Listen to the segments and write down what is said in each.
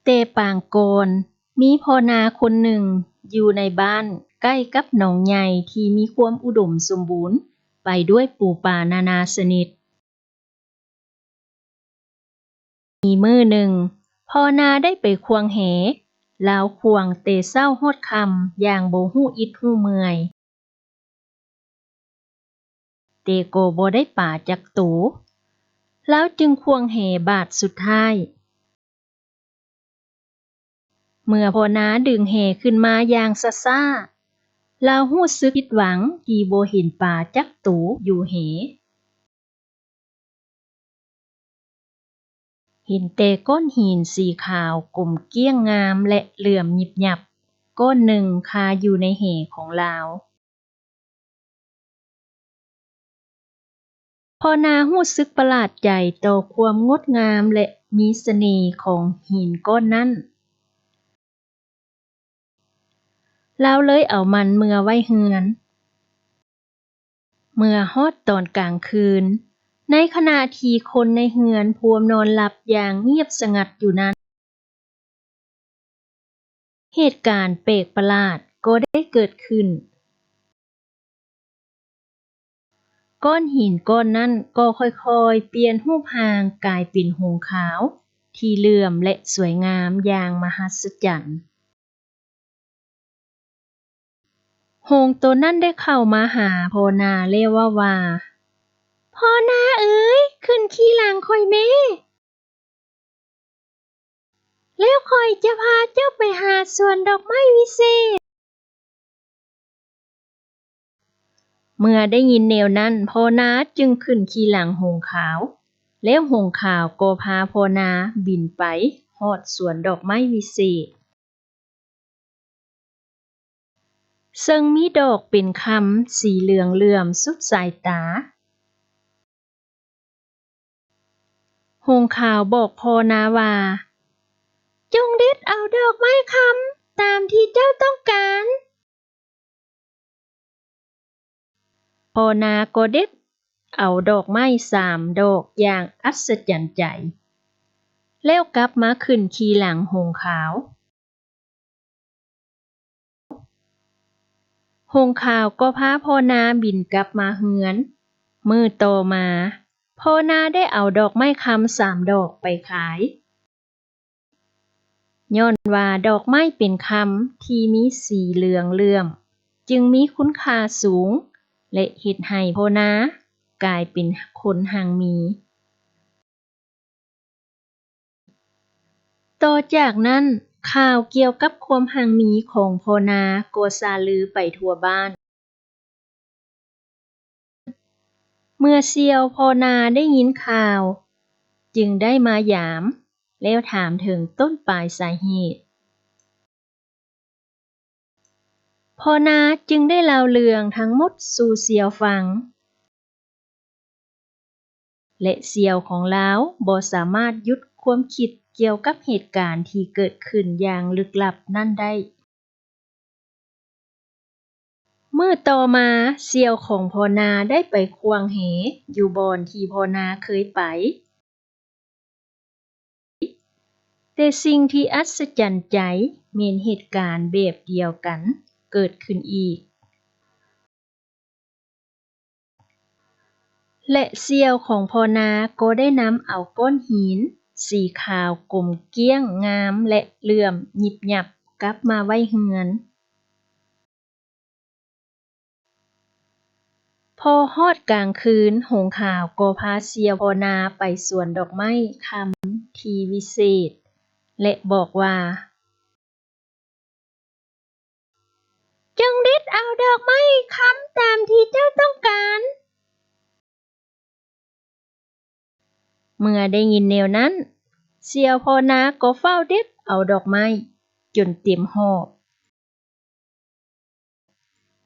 ແຕ່ປາງກ່ອນ ມີພໍ່ນາຄົນໜຶ່ງຢູ່ໃນບ້ານໃກ້ກັບໜອງໃຫຍ່ທີ່ມີຄວາມອຸດົມສົມບູນໄປດ້ວຍປູປານານາຊະນິດ. ມີມື້ໜຶ່ງ ພໍ່ນາໄດ້ໄປຂວ້າງແຫ, ລາວຂວ້າງແຕ່ເຊົ້າຮອດຄ່ຳຢ່າງບໍ່ຮູ້ອິດຮູ້ເມື່ອຍ. ແຕ່ກໍບໍ່ໄດ້ປາຈັກໂຕ, ລາວຈຶ່ງຂວ້າງແຫບາດສຸດທ້າຍ. ເມື່ອພໍ່ນາດຶງແຫຂຶ້ນມາຢ່າງຊ້າໆ, ລາວຮູ້ສຶກຜິດຫວັງທີ່ບໍ່ເຫັນປາຈັກໂຕຢູ່ແຫ. ເຫັນແຕ່ກ້ອນຫີນສີຂາວກົມກ້ຽງງາມ ແລະ ເຫຼື້ອມຫຍິບຫຍັບກ້ອນໜຶ່ງຄາຢູ່ໃນແຫຂອງລາວ. ພໍ່ນາຮູ້ສຶກປະຫຼາດໃຈຕໍ່ຄວາມງົດງາມ ແລະ ມີສະເໜ່ຂອງຫີນກ້ອນນັ້ນ. ລາວເລີຍເອົາມັນເມືອໄວ້ເຮືອນ. ເມື່ອຮອດຕອນກາງຄືນ, ໃນຂະນະທີ່ຄົນໃນເຮືອນພວມນອນຫຼັບຢ່າງງຽບສະຫງັດຢູ່ນັ້ນ, ເຫດການແປກປະຫຼາດກໍໄດ້ເກີດຂຶ້ນ. ກ້ອນຫີນກ້ອນນັ້ນກໍຄ່ອຍໆປ່ຽນຮູບຮ່າງກາຍເປັນຫົງຂາວທີ່ເຫຼື້ອມ ແລະ ສວຍງາມຢ່າງມະຫັດສະຈັນ. ຫົງໂຕນັ້ນໄດ້ເຂົ້າມາຫາພໍ່ນາ ແລ້ວເວົ້າວ່າ, ພໍ່ນາເອີຍ, ຂຶ້ນຂີ່ຫຼັງຂ້ອຍແດ່. ແລ້ວຂ້ອຍຈະພາເຈົ້າໄປຫາສວນດອກໄມ້ວິເສດ. ເມື່ອໄດ້ຍິນແນວນັ້ນ, ພໍ່ນາຈຶ່ງຂຶ້ນຂີ່ຫຼັງຫົງຂາວ, ແລ້ວຫົງຂາວກໍພາພໍ່ນາບິນໄປຮອດສວນດອກໄມ້ວິເສດ. ເຊິ່ງມີດອກເປັນຄຳສີເຫຼືອງເຫຼື້ອມສຸດສາຍຕາ. ຫົງຂາວບອກພໍ່ນາວ່າ, ຈົ່ງເດັດເອົາດອກໄມ້ຄຳຕາມທີ່ເຈົ້າຕ້ອງການ. ພໍ່ນາກໍເດັດເອົາດອກໄມ້ສາມດອກຢ່າງອັດສະຈັນໃຈ, ແລ້ວກັບມາຂຶ້ນຂີ່ຫຼັງຫົງຂາວ. ຫົງຂາວກໍພາພໍ່ນາບິນກັບມາເຮືອນ. ມື້ຕໍ່ມາ, ພໍ່ນາໄດ້ເອົາດອກໄມ້ຄຳສາມດອກໄປຂາຍ. ຍ້ອນວ່າດອກໄມ້ເປັນຄຳທີ່ມີສີເຫຼືອງເຫຼື້ອມ, ຈຶ່ງມີຄຸນຄ່າສູງ ແລະ ເຮັດໃຫ້ພໍ່ນາກາຍເປັນຄົນຮັ່ງມີ. ຕໍ່ຈາກນັ້ນ, ຂ່າວກ່ຽວກັບຄວາມຮັ່ງມີຂອງພໍ່ນາກໍຊ່າລືໄປທົ່ວບ້ານ. ເມື່ອສ່ຽວພໍ່ນາໄດ້ຍິນຂ່າວ, ຈຶ່ງໄດ້ມາຢາມ ແລ້ວຖາມເຖິງຕົ້ນປາຍສາເຫດ. ພໍ່ນາຈຶ່ງໄດ້ເລົ່າເລື່ອງທັງໝົດສູ່ສ່ຽວຟັງ, ແລະ ສ່ຽວຂອງລາວບໍ່ສາມາດຢຸດຄວາມຄິດກ່ຽວກັບເຫດການທີ່ເກີດຂຶ້ນຢ່າງລຶກລັບນັ້ນໄດ້. ມື້ຕໍ່ມາ, ສ່ຽວຂອງພໍ່ນາໄດ້ໄປຂວ້າງແຫຢູ່ບ່ອນທີ່ພໍ່ນາເຄີຍໄປ. ແຕ່ສິ່ງທີ່ອັດສະຈັນໃຈແມ່ນເຫດການແບບດຽວກັນເກີດຂຶ້ນອີກ ແລະ ສ່ຽວຂອງພໍ່ນາກໍໄດ້ນຳເອົາກ້ອນຫີນສີຂາວກົມກ້ຽງງາມ ແລະ ເຫຼື້ອມຫຍິບຫຍັບກັບມາໄວ້ເຮືອນ. ພໍຮອດກາງຄືນ, ຫົງຂາວກໍພາສ່ຽວພໍ່ນາໄປສວນດອກໄມ້ຄຳທີ່ວິເສດ ແລະ ບອກວ່າ, ຈົ່ງເດັດເອົາດອກໄມ້ຄຳຕາມທີ່ເຈົ້າຕ້ອງການ. ເມື່ອໄດ້ຍິນແນວນັ້ນ, ສ່ຽວພໍ່ນາກໍຟ້າວເດັດເອົາດອກໄມ້ຈົນເຕັມຫອບ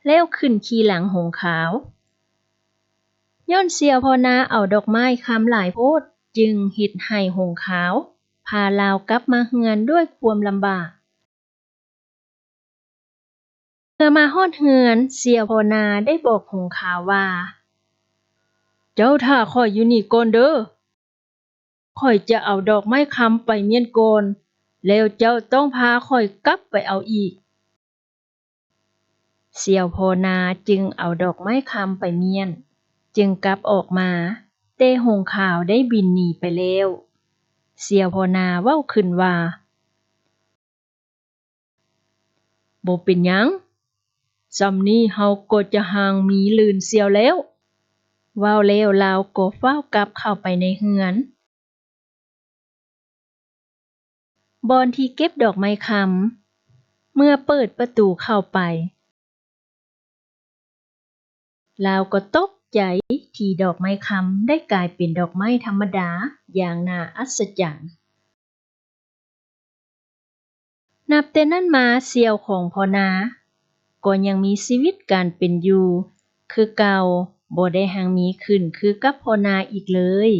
ແລ້ວຂຶ້ນຂີ່ຫຼັງຫົງຂາວ. ຍ້ອນສ່ຽວພໍ່ນາເອົາດອກໄມ້ຄຳຫຼາຍໂພດ, ຈຶ່ງເຮັດໃຫ້ຫົງຂາວພາລາວກັບມາເຮືອນດ້ວຍຄວາມລຳບາກ. ເມື່ອມາຮອດເຮືອນ, ສ່ຽວພໍ່ນາໄດ້ບອກຫົງຂາວວ່າ, ເຈົ້າຖ້າຂ້ອຍຢູ່ນີ້ກ່ອນເດີ. ຂ້ອຍຈະເອົາດອກໄມ້ຄຳໄປມ້ຽນກ່ອນ, ແລ້ວເຈົ້າຕ້ອງພາຂ້ອຍກັບໄປເອົາອີກ. ສ່ຽວພໍ່ນາຈຶ່ງເອົາດອກໄມ້ຄຳໄປມ້ຽນ, ຈຶ່ງກັບອອກມາ, ແຕ່ຫົງຂາວໄດ້ບິນໜີໄປແລ້ວ. ສ່ຽວພໍ່ນາເວົ້າຂຶ້ນວ່າ, ບໍ່ເປັນຫຍັງ, ຊ່ຳນີ້ເຮົາກໍຈະຫ່າງມີລື່ນສ່ຽວແລ້ວ. ເວົ້າແລ້ວລາວກໍຟ້າວກັບເຂົ້າໄປໃນເຮືອນ. ບ່ອນທີ່ເກັບດອກໄມ້ຄຳ. ເມື່ອເປີດປະຕູເຂົ້າໄປ, ລາວກໍຕົກໃຈທີ່ດອກໄມ້ຄຳໄດ້ກາຍເປັນດອກໄມ້ທຳມະດາຢ່າງໜ້າອັດສະຈັນ. ນັບແຕ່ນັ້ນມາ, ສ່ຽວຂອງພໍ່ນາກໍຍັງມີຊີວິດການເປັນຢູ່ຄືເກົ່າ, ບໍ່ໄດ້ຮັ່ງມີຂຶ້ນຄືກັບພໍ່ນາອີກເລີຍ.